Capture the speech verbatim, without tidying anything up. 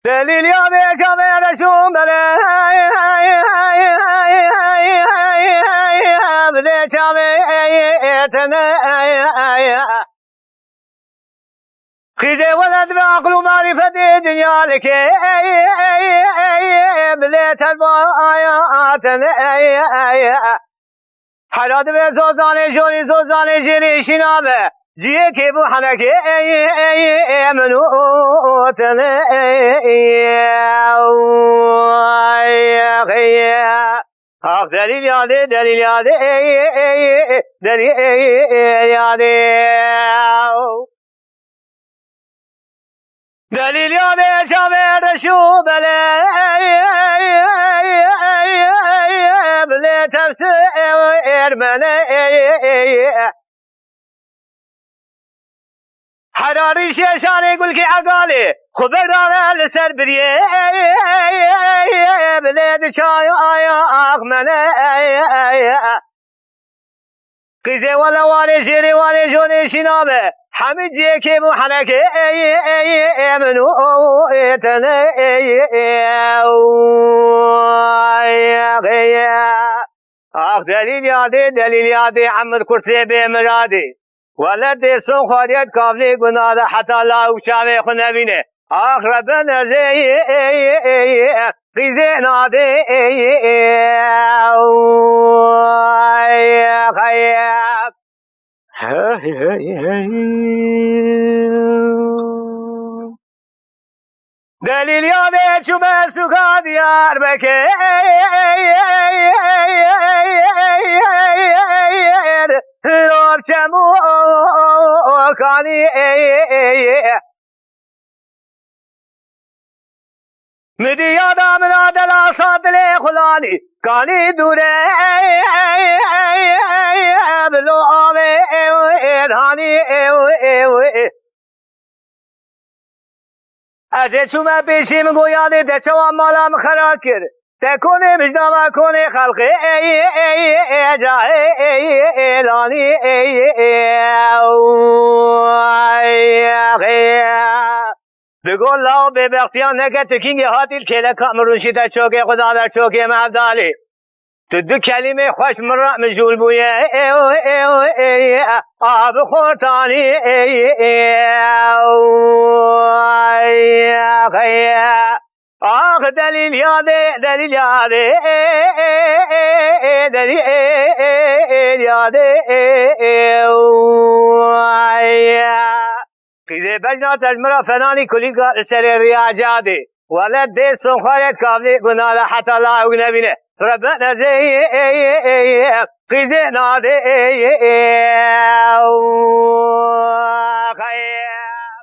Delîl ya dê çavê reşûn bere. Bidê çavê tene. Qîzê weled ve aql û marîfetê dinya dike. Bidê terba aya tene. Hera divê zozanê jorî zozanê jêrî şîna be. Ciyê kêf û henekê ey ey ey min û tene ey ey ey. Ax delîl yadê, delîl yadê, ey ey ey, delîl ey ey yadê. Delîl yadê çavê reş û belê, bilê ters û ermenê. Hera rîşê şanê gulkê egalê, xwe berdane li ser biriyê, bilê di çaya ax mene. Qîzê wele warê jêrê warê jonê şîna be. Hemî ciyê kêf û henekê ey ey ey min û ê tene ey ey ey. Ax delîl yadê, delîl yadê, emir kurtê bê miradê. Wele dê son xwariyet kavlê guna de heta la û çavê xwe nebîne. Ax Rebbe nezê qîzê nadê. Delîl yadê çûme sûka Diyarbekir. Lop çemû kanî. Midiya da min a dela sa dilê xulanî. Kanî dûre bilo avê danî. Ez ê çûme pêşî min goyanê te çawa mala min xera kir. Te konê mijnava konê xelqê ey ey ey cahê ey ey lanî ey ey. Digo law bêbextiyan neke tu kîngê hatî li kêleka min rûnşî te çokê xwe da ber çokê me hevdalê. Tu du kelîmê xweş min re mijûl bûye. Ew, ew, ew, a bi xortanî, ew, ew, ew, ax, delîl yadê, delîl yadê, delîl yadê, ew, ew. Qîzê bejna te ji min re fenanî kulîlka li serê riya cadê. Wele dê son xwariyet kavlê guna de heta la ewk nebîne. Rebbe nezê qîzê nadê.